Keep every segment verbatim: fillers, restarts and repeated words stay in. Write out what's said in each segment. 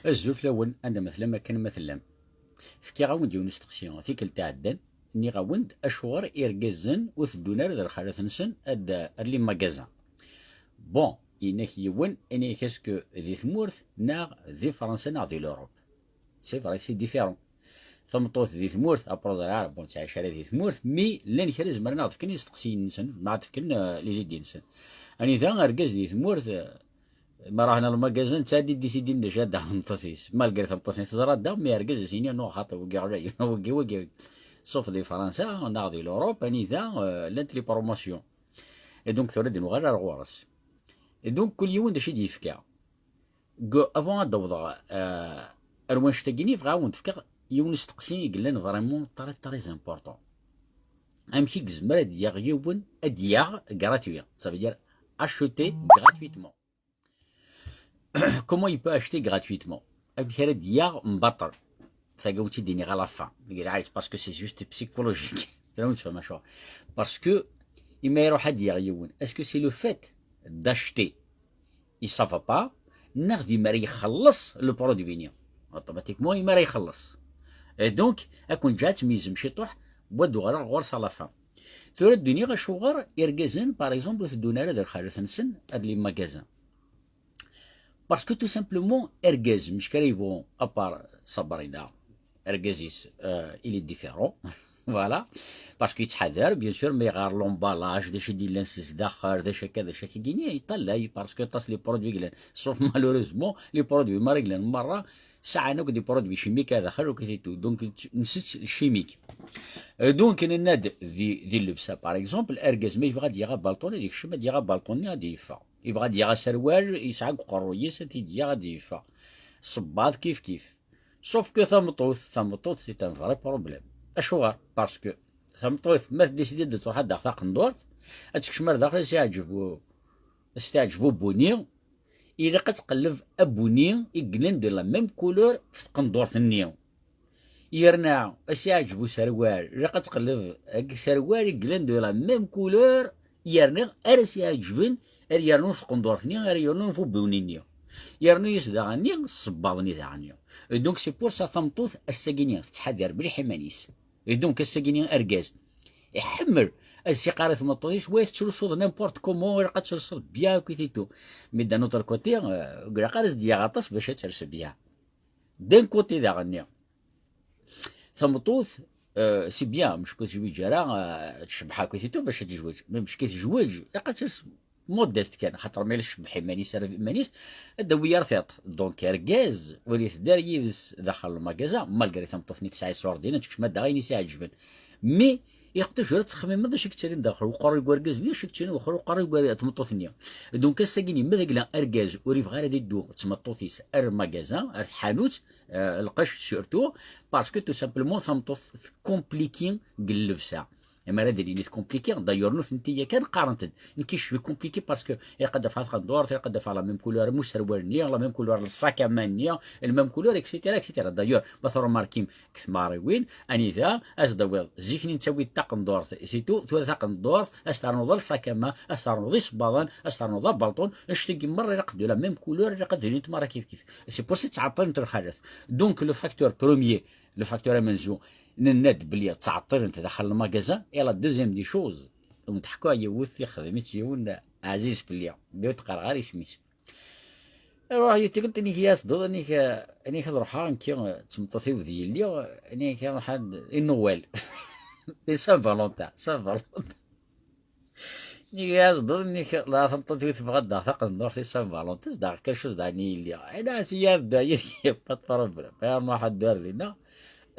Azul fell-awen, anda ma tellam, akken ma tellam. Fkiɣ-awen-d yiwen usteqsi tikkelt iɛeddan, nniɣ-awen-d acuɣer irgazen ur teddun ara d lxalat-nsen ad, ar les magasins. Bon, yenna-k yiwen, yenna-k est-ce que di tmurt neɣ di Fransa neɣ di l'Europe? C'est vrai, c'est différent. Tameṭṭut di tmurt, après ẓriɣ ara, bon, ttɛic ara di tmurt, mi llan kra zemren ad ɣ-d-fken isteqsiyen-nsen, neɣ ad d-fken, euh, les idées-nsen. Anida argaz di tmurt, euh, ma rahen ar lmagazin, netta ad d-décidin d acu ad d-taɣ tmeṭṭut-is. Malgré tameṭṭut-nni teẓra da, mi argaz as-yini, non, xaṭi, wagi ɣlay, wagi, wagi. Sauf di Fransa, neɣ di l'Europe, anida, euh, llant les promotions. Et donc, tura d-nuɣal ar ɣur-s. Et donc, kul yiwen d acu i d-yefka. Go-, avant ad d-awḍeɣ, euh, ar wanect-agi-nni, bɣiɣ ad wen-d-fkeɣ yiwen usteqsi i yellan vraiment très, très important. Amek i yezmer ad d-yaɣ yiwen, ad d-yaɣ gratuit? Ça veut dire acheter gratuitement. Comment il peut acheter gratuitement? Amek ara d-yaɣ mbaṭel? Tagawt i d-iniɣ à la fin. Deg lɛayes, parce que c'est juste psychologique. Tella ur tefhem acuɣer. Parce que, imi iruḥ ad d-yaɣ yiwen, est-ce que c'est le fait d'acheter, il ça va pas, neɣ d imi ara ixelleṣ le produit-nni? Automatiquement, imi ara ixelleṣ. Et donc, ad ken-ǧǧeɣ ad tmeyyzem ciṭuḥ, wad uɣaleɣ ɣur-s à la fin. Tura ad d-iniɣ acuɣer irgazen, par exemple, ur teddun ara d lxalat-nsen ar les magasins. Parce que tout simplement, argaz, mec, kra yebɣu, à part Sabrina, argaz-is, euh, il est différent. Voilà. Parce que yettḥadar, bien sûr, mais ɣer l'emballage, d acu i d-yellan s zdaxel, d acu akka, d acu akka, gini, yeṭṭalay, parce que aṭas les produits yellan. Sauf malheureusement, les produits, ma yellan, merra, sɛan akk des produits chimiques à daxel, akk et tout. Donc, nsett chimique. Euh, donc, nenna-d di, di llebsa, par exemple, argaz, ma yebɣa ad yaɣ abalṭun, ad yekcem, ad yaɣ abalṭun-nni, ad yeffeɣ. Yebɣa ad yaɣ aserwal, yesɛa deg uqerruy-is, ad t-id-yaɣ, ad yeffeɣ. Ṣṣebbaḍ kif kif. Sauf que tameṭṭut, tameṭṭut, c'est un vrai problème. Acuɣer? Parce que tameṭṭut, ma tdécidi ad tṛuḥ ad d-taɣ taqendurt, ad tekcem ar daxel, as yeɛǧeb u-, as teɛǧeb ubuni, ilaq ad tqelleb abuni i yellan de la même couleur f tqendurt-nni. Yerna, as yeɛǧeb userwal, ilaq ad tqelleb deg userwal i yellan de la même couleur, yerna ara s-iɛeǧben, ara yernu f tqendurt-nni, ara yernu f ubuni-nni. Yernu-yas daɣen-nni ṣṣebbaḍ-nni daɣen-nni. Et donc, c'est pour ça tameṭṭut ass-agi-nni tettḥadar mliḥ iman-is. Et donc, ass-agi-nni argaz iḥemmel ad s-iqqar i tmeṭṭut-is, wa tettlusuḍ n'importe comment, ilaq ad tlusuḍ bien, akk et tout. Mais d'un autre côté, euh, ilaq ara s-d-yaɣ aṭas bac ad tels bien. D'un côté daɣen-nni, tameṭṭut, euh, c'est bien, mec ur tezwiǧ ara, euh, tecbeḥ akk et tout bac ad tezweǧ. Mais mec tezweǧ, ilaq ad tels modeste kan, xaṭer ma yella tcebbeḥ iman-is, terfed iman-is, ad d-tawi yir tiṭ. Donc, argaz, ur iteddu ara yid-s daxel lmagaza, malgré tameṭṭut-nni tesɛa iṣurdiyen, ad tekcem ad d-taɣ ayen i s-iɛeǧben. Mais, ilaq toujours ad txemmimeḍ d acu i yettalin daxel uqerruy n urgaz-nni, d acu i yettalin daxel uqerruy n tmeṭṭut-nni. Donc, ass-agi-nni, ma d agla argaz ur yebɣi ara ad iddu d tmeṭṭut-is ar lmagaza, ar tḥanut, euh, lqecc surtout, parce que tout simplement, tameṭṭut tkompliki deg llebsa. Amar ad d-nini tkompliki, d'ailleurs, nutenti yakan qqarent-d. Nekk, je suis compliqué parce que ilaq ad d-afeɣ taqendurt, ilaq ad d-afeɣ la même couleur n userwal-nni, la même couleur n sac à main-nni, la même couleur, et cetera, et cetera. D'ailleurs, ma tṛumarkim deg tmeɣriwin, anida, ad s-d-tawiḍ, zik-nni nettawi-d taqendurt, c'est tout, tura taqendurt, ad s-ternuḍ sac à main, ad s-ternuḍ isebbaḍen, ad s-ternuḍ abalṭun, annect-agi merra ilaq de la même couleur, ilaq ad d-ilint merra kif kif. C'est pour ça ttɛeṭṭilent lxalat. Donc, le facteur premier, le facteur amenzu, nenna-d belli ttɛeṭṭilent daxel lmagaza, et la deuxième des choses, wen-d-ḥkuɣ yiwet ixdem-itt yiwen ɛziz fell-i, d ur d-qqareɣ ara isem-is. Ruḥ, tikkelt-nni i as-d-, nni, nni ad ruḥeɣ, nekki, d tmeṭṭut-iw d yelli, nni ad ruḥeɣ i Noël. Di Saint Valentin, Saint Valentin. Nni-as-d, nni la tameṭṭut-iw tebɣa ad d-taɣ taqendurt i Saint Valentin, ad s-d-aɣeɣ quelque chose daɣen i yelli. Ini-as, ya, bda yid-k, pas de problème. Ya, nruḥ ad d-ar dinna.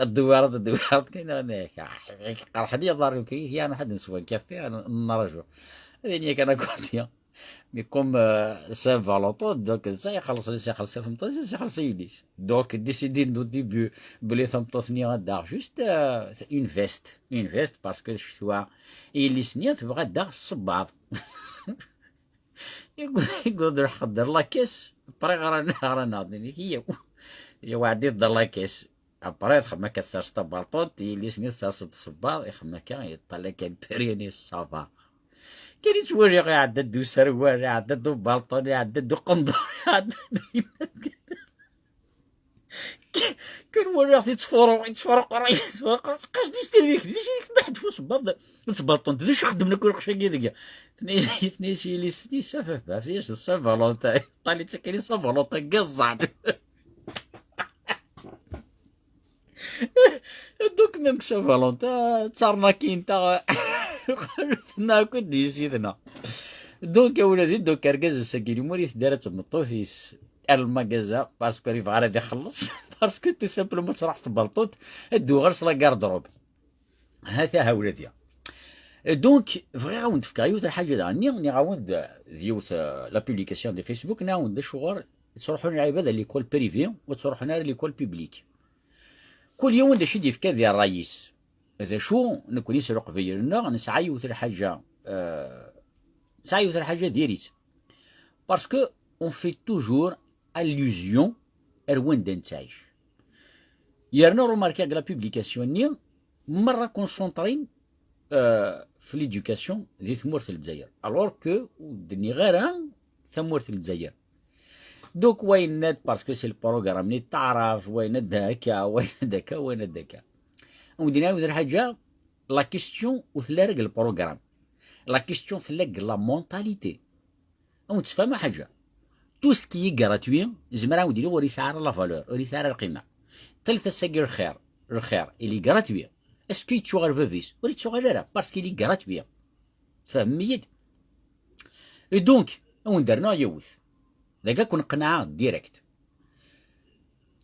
Ad d-tuwireḍ, ad d-tuwireḍ, kan, nni-ak, ah, qerḥen yiḍarren-iw, kan, ya, nruḥ ad neswa lkafi, ad n-, nraǧu. Ad ini-ak, ana, quoi, tiens. Mais comme, euh, Saint Valentin, donc, ça, ixelleṣ, ixelleṣ i tmeṭṭut, ixelleṣ i yelli-s. Donc, décidé au début, belli tameṭṭut-nni ad d-taɣ juste, euh, une veste. Une veste, parce que ccetwa, yelli-s-nni tebɣa ad d-taɣ ṣṣebbaḍ. Yewweḍ lḥeqq d la caisse, après ɣran, ɣran-aɣ-d, nni-ak, yaw. Yaw, ɛeddi-d la caisse. Après, txemmem akka, tsers tabalṭunt, yelli-s-nni tsers-d ṣṣebbaḍ, ixemmem akka, yeṭṭalay kan, Pyrénées, ça va. Kan i ttwaliɣ, iɛedda-d userwal, iɛedda-d ubalṭun, iɛedda-d uqendur, iɛedda-d winna. Kan walaɣ-t yettfuruq, yettfuruq, yettfuruq, qas di tedrikt, di tedrikt, ma ḥedd fu sebbaḍ, tbelṭunt, d acu xeddmen akk lqecc-agi deg-, tnayis, tnayis, sa Valentin, ṭali-tt akken i sa Valentin, ggaẓẓan. Donc, même que sa Valentin, d tarnakin, ta, tenna akk d yessi-tneɣ. Donc, a wladi, donc, argaz ass-agi, ur iteddu ara d tmeṭṭut-is ar lmagaza, parce que ur yebɣi ara ad ixelleṣ, parce que tout simplement truḥ tbelṭuṭ, ad d-uɣal s la garde-robe. Ha-t-a, a wladi. Donc, bɣiɣ ad wen-d-fkeɣ yiwet n lḥaǧa daɣen-nni, nniɣ-awen-d d yiwet, euh, la publication de Facebook, nniɣ-awen-d acuɣer ttruḥun lɛibad ar l'école privée, ur ttruḥun ara l'école publique. Kul yiwen d acu i d-yefka di ṛṛay-is. D acu, nekkni s Leqbayel-nneɣ, nesɛa yiwet n lḥaǧa, euh, nesɛa yiwet n lḥaǧa diri-tt. Parce que on fait toujours allusion ar wanda nettɛic. Yerna remarquer deg la publication-nni, merra concentrés, euh, f l'éducation di tmurt n Lezzayer. Alors que ur d-nniɣ ara tamurt n Lezzayer. Donc, wayen-nni parce que c'est le programme n taɛrabt, wayen-nni akka, wayen-nni akka, wayen-nni akka. Ur d-nniɣ ara lḥaǧa, la question ur telli ara deg le programme. La question tella deg la mentalité. Ad wen-d-sfehmeɣ ḥaǧa. Tout ce qui est gratuit, zemreɣ ad wen-d-iniɣ ur yesɛi ara la valeur, ur yesɛi ara lqima. Ṭṭilet ass-agi lxir, lxir, il est gratuit. Est-ce que yettuɣal bab-is? Ur yettuɣal ara, parce qu'il est gratuit. Tfehmem-iyi-d? Et donc, ad wen-d-rnuɣ yiwet. Dagi ad ken-qenɛeɣ direct.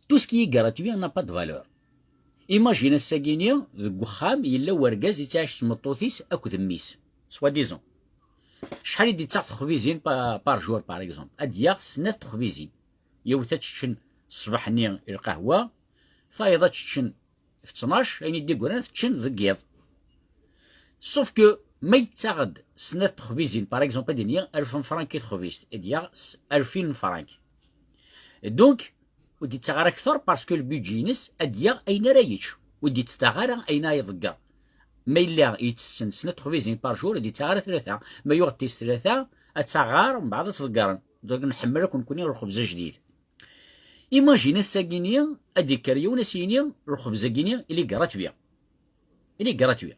Tout ce qui est gratuit n'a pas de valeur. Imagine ass-agi-ni, deg uxxam, yella wergaz yettɛic s tmeṭṭut-is akked mmi-s, soi-disant. Acḥal i d-yettaɣ texbizin pa-, par jour, par exemple? Ad d-yaɣ snat texbizin. Yiwet ad teččen ṣṣbeḥ-nni i lqahwa, tayeḍ ad teččen f ttnac, ayen i d-yeggran ad t-ččen deg yiḍ. Sauf que ma yettaɣ-d snat texbizin, par exemple, ad d-nini alef n frank i texbizt, ad d-yaɣ s-, alfin n frank. Donc, ur d-yettaɣ ara akter parce que le budget-ines ad d-yaɣ ayen ara yečč, ur d-yettaɣ ara ayen ara iḍegger. Ma yella yettessen snat texbizin par jour, ur d-yettaɣ ara tlata. Ma yuɣ-d tis tlata, ad taɣ ɣer, mbeɛd ad tt-ḍeggren. Donc, nḥemmel akk nekkni lxebz ajdid. Imagine ass-agi-ni, ad d-yekker yiwen ad s-yini, lxebz-agi-ni, il est gratuit. Il est gratuit.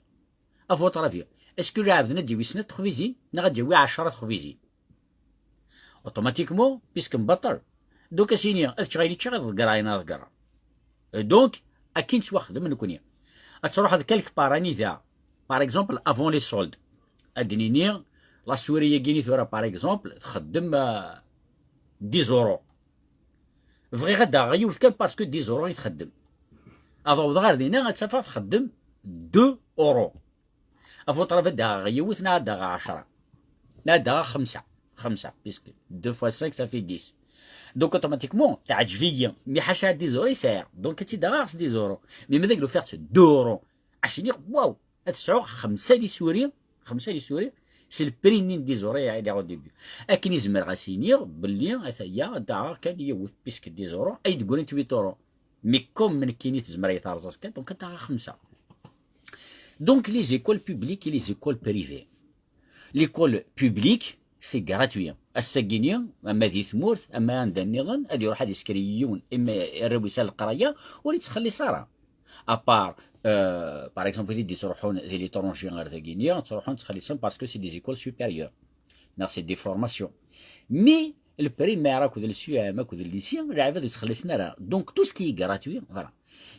À votre avis, est-ce que lɛebd-nni ad d-yawi snat texbizin, neɣ ad d-yawi ɛecra texbizin? Automatiquement, puisque mbaṭel. Donc, ad s-yini, ad ččeɣ ayen i ččiɣ, ad ḍeggreɣ ayen ara ḍeggreɣ. Et donc, akken ttwaxdem nekkni. Ad truḥeḍ quelque part anida, par exemple, avant les soldes. Ad d-nini, la souris-agi-ni tura, par exemple, txeddem, euh, dix euros. Bɣiɣ ad d-aɣeɣ yiwet kan parce que dix euros i txeddem. Ad awḍeɣ ar dinna, ad tt-afeɣ txeddem deux euros. À votre avis, ad d-aɣeɣ yiwet neɣ ad d-aɣeɣ ɛecra? Neɣ ad d-aɣeɣ xemsa. Xemsa, puisque deux fois cinq, ça fait dix. Donc, automatiquement, teɛǧeb-iyi. Mais ḥaca dix euros i sɛiɣ. Donc, ad tt-id-aɣeɣ s dix euros. Mais ma d-ufiɣ-tt deux euros, ad s-iniɣ, waw, ad sɛuɣ xemsa les souris, xemsa les souris, c'est le prix-nni n dix euros i ɛidiɣ au début. Akken i zemreɣ ad s-iniɣ belli ataya ad d-aɣeɣ kan yiwet, puisque dix euros, ay d-ggrint huit euros. Mais comme nekkini tezmer ad yi-terẓ ass-a kan, donc ad d-aɣeɣ xemsa. Donc, les écoles publiques et les écoles privées. L'école publique, c'est gratuit. Ass-agi-ni, ama di tmurt, ama anda nniḍen, ad iruḥ ad isker yiwen, imi arraw-is ar leqraya, ur yettxelliṣ ara. À part, euh, par exemple, wid i d-ittruḥun di l'étranger ar dagi-ni, ttruḥun ttxelliṣen parce que c'est des écoles supérieures. Neɣ c'est des formations. Mais le primaire akked le C E M akked le lycée, lɛibad ur ttxelliṣen ara. Donc, tout ce qui est gratuit, voilà.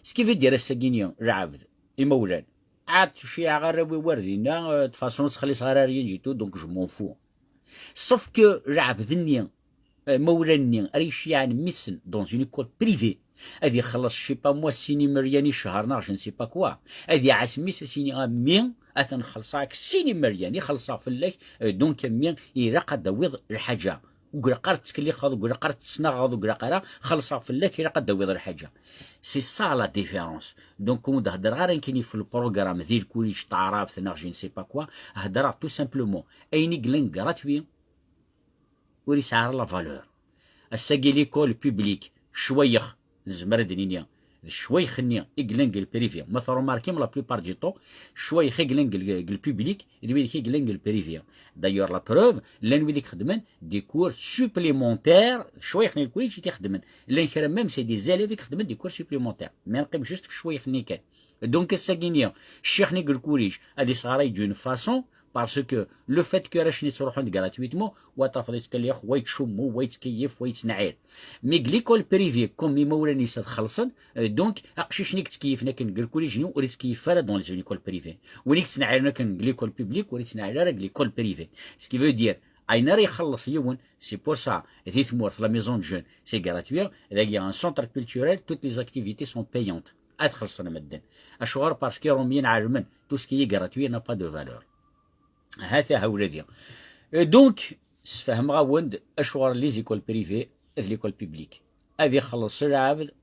Ce qui veut dire, ass-agi-ni, lɛebd, imawlan, ad tceyɛeɣ arraw-iw ar dinna, euh, de façon ur ttxelliṣeɣ ara rien du tout, donc je m'en fous. Sauf que lɛebd-nni, euh, imawlan-nni, ara yeceyɛen mmi-tsen dans une école privée, ad ixelleṣ, je sais pas moi, sin imeryan i ccher neɣ je ne sais pas quoi. Ad iɛas mmi-s, ad s-yini, a mmi, atan xelṣeɣ-ak sin imeryan, i xelṣeɣ fell-ak, euh, donc a mmi, ilaq ad d-tawiḍ lḥaǧa. Ur ilaq ara tettkellixeḍ, ur ilaq ara tettnaɣeḍ, ur ilaq ara, xelṣeɣ fell-ak, ilaq ad d-tawiḍ lḥaǧa. C'est ça la différence. Donc, ur d-heddreɣ ara nekkini f le programme di lkuliǧ taɛrabt neɣ je ne sais pas quoi, heddreɣ tout simplement ayen i yellan gratuit, ur yesɛi ara la valeur. Ass-agi l'école publique, ccwayex, nezmer ad d-nini, D ccwayx-nni i yellan deg le privé. Ma tṛumarkim, la plupart du temps, ccwayx i yellan deg le, deg le public d wid i yellan deg le privé. D'ailleurs, la preuve, llan wid i ixeddmen des cours supplémentaires, ccwayx n lkuliǧ i t-ixeddmen. Llan kra même, c'est des élèves i ixeddmen des cours supplémentaires. Mais neqqim juste f ccwayx-nni kan. Donc, ass-agi-nni, ccix-nni deg lkuliǧ ad isɣaray d'une façon, parce que le fait que arrac-nni ttruḥun-d gratuitement, wa tafeḍ yettkelliɣ, wa yettcummu, wa yettkeyyif, wa yettneɛɛir. Mais deg l'école privée, comme imawlan-is ad xellṣen, euh, donc, aqcic-nni i yettkeyyifen akken deg lkuliǧ-nni ur yettkeyyif ara dans les écoles privées. Win i yettneɛɛiren akken deg l'école publique ur yettneɛɛir ara deg l'école privée. Ce qui veut dire, ayen ara ixelleṣ yiwen, c'est pour ça, di tmurt, la maison de jeunes, c'est gratuit, dagi, un centre culturel, toutes les activités sont payantes. Ad xellṣen medden. Acuɣer? Parce que Iṛumyen ɛelmen, tout ce qui est gratuit n'a pas de valeur. Ha-t-a ula d i. Euh, donc, sfehmeɣ-awen-d acuɣer les écoles privées d l'école publique. Ad ixelleṣ lɛebd,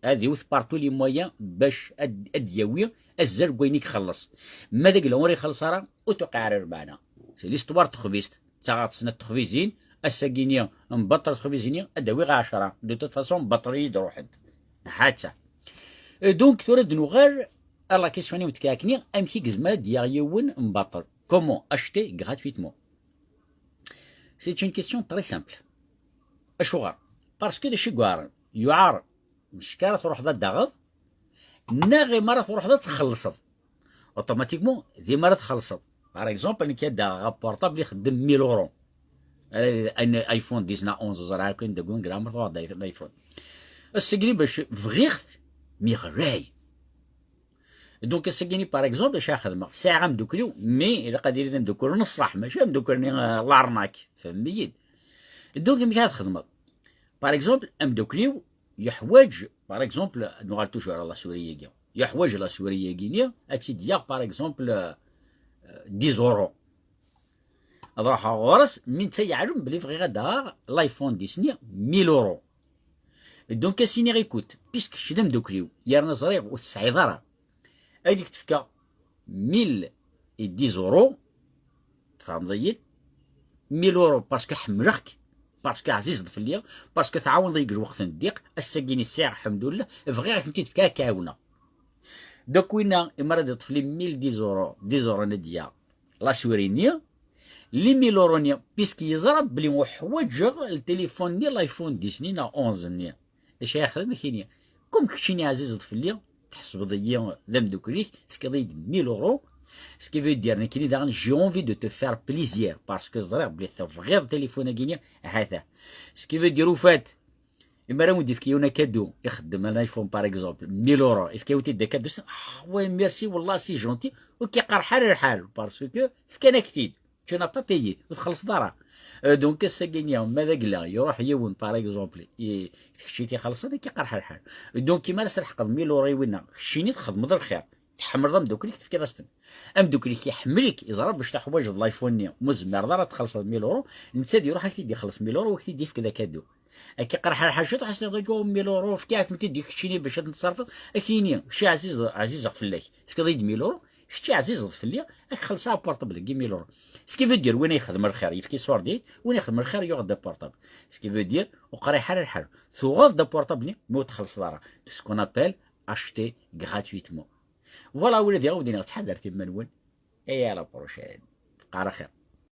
ad iwet par tous les moyens bac ad, ad d-yawi azal n wayen i ixelleṣ. Ma d agla ur ixelleṣ ara, ur tuqiɛ ara lmeɛna. C'est l'histoire n texbizt. D taɣaṭ snat texbizin, ass-agi-nni mbaṭel texbizin-nni, ad d-awiɣ ɛecra. De toute façon, mbaṭel-iyi-d ruḥent. Ha-tt-a. Euh, donc, tura ad d-nuɣal ar la question-nni n tkaɛkni, amek i yezmer ad d-yaɣ yiwen mbaṭel? Comment acheter gratuitement? C'est une question très simple. Acuɣer? Parce que d acu i yuɛren? Yuɛer mecka ara truḥeḍ ad d-taɣeḍ, neɣ imi ara truḥeḍ ad txellṣeḍ. Automatiquement, dima ara txellṣeḍ. Par exemple, nekk ad d-aɣeɣ portable ixeddem mille euros. Ala, un iPhone dix-neuf, onze, ẓriɣ akk anda gwen gra ma truḥeḍ d iPhone. Ass-agi bac bɣiɣ-t, mi ɣlay. Donc, ass-agi, par exemple, acu ara xedmeɣ? Sɛiɣ ameddakel-iw, mais ilaq ad yili d ameddakel n ṣṣeḥ, mačči ameddakel-nni, euh, l'arnaque. Tfehmem-iyi-d? Donc, amek ara txedmeḍ? Par exemple, ameddakel-iw yeḥwaǧ, par exemple, nuɣal toujours ar la souris-agi. Yeḥwaǧ la souris-agi-nni, ad tt-id-yaɣ, par exemple, euh, dix euros. Ad ruḥeɣ ɣur-s, mi netta yeɛlem belli bɣiɣ ad d-aɣeɣ l'iPhone dix-nni, mille euros. Donc, ad s-iniɣ, écoute, puisque kečč d ameddakel-iw, yerna ẓriɣ ur tesɛiḍ ara, ad k-d-fkeɣ mille et dix euros, tfehmeḍ-iyi-d? Mille euros, parce que ḥemmleɣ-k, parce que ɛzizeḍ fell-i, parce que tɛawneḍ-iyi deg lweqt n ddiq, ass-agi-nni sɛiɣ, lḥemdullah, bɣiɣ ad kem-id-fkeɣ ad k-ɛawneɣ. Donc, winna, imi ara d-iṭṭef les mille dix euros, dix euros n ad d-yaɣ la souris-nni, les mille euros-nni, puisque yeẓra belli uḥwaǧeɣ le téléphone-nni, l'iPhone dix-nni neɣ onze-nni. Acu ara yexdem? Ad k-yini, comme keččini ɛzizeḍ fell-i, tḥesbeḍ-iyi d ameddakel-ik, tefkiḍ-iyi-d mille euros, ce qui veut dire, nekkini daɣen, j'ai envie de te faire plaisir, parce que ẓriɣ belli tebɣiḍ téléphone-agi-nni, ha-t-a. Ce qui veut dire, au fait, imi ara wen-d-yefk yiwen akadu, ixeddem un iPhone, par exemple, mille euros, yefka-yawen-t-id d akadu, ah, ouais, merci, wallah, c'est gentil, ur k-iqerreḥ ara lḥal, parce que fkan-ak-t-id. Tu n'as pas payé, ur txellṣeḍ ara. Euh, donc, ass-agi-nni, ma d agla, iruḥ yiwen, par exemple, i, d kečč i t-ixellṣen, ad k-iqerreḥ lḥal. Donc, imi ara s-tleḥqeḍ mille euros i winna, keččini txedmeḍ lxir. Tḥemmleḍ ameddakel-ik, tefkiḍ-as-ten. Ameddakel-ik iḥemmel-ik, iẓra bac teḥwaǧeḍ l'iPhone-nni, ma ur tezmireḍ ara ad txellṣeḍ mille euros, netta ad iruḥ ad k-t-id-ixelleṣ mille euros, ad k-t-id-yefk d akadu. Ad k-iqerreḥ lḥal ciṭuḥ, ad s-tiniḍ, oh, mille euros, fkiɣ-ak-tent-id i keččini bac ad ten-tṣerfeḍ, ad k-yini, kečči ɛziz, ɛzizeɣ fell-ak, tefkiḍ-iyi-d mille euros, kečči ɛzizeḍ fell-i, ad k-xellṣeɣ aportable-agi mille euros. Ce qui veut dire, win ixedmen lxir, yefka-as ordi, win ixedmen lxir, yuɣ-d aportable. Ce qui veut dire, ur qerriḥ ara lḥal. Tuɣeḍ-d aportable-nni, mi ur txellṣeḍ ara. C'est ce qu'on appelle acheter gratuitement. Voilà, ula d iɣawden-iɣ, ttḥadaret iman-nwen. Et à la prochaine. Teqqar axir.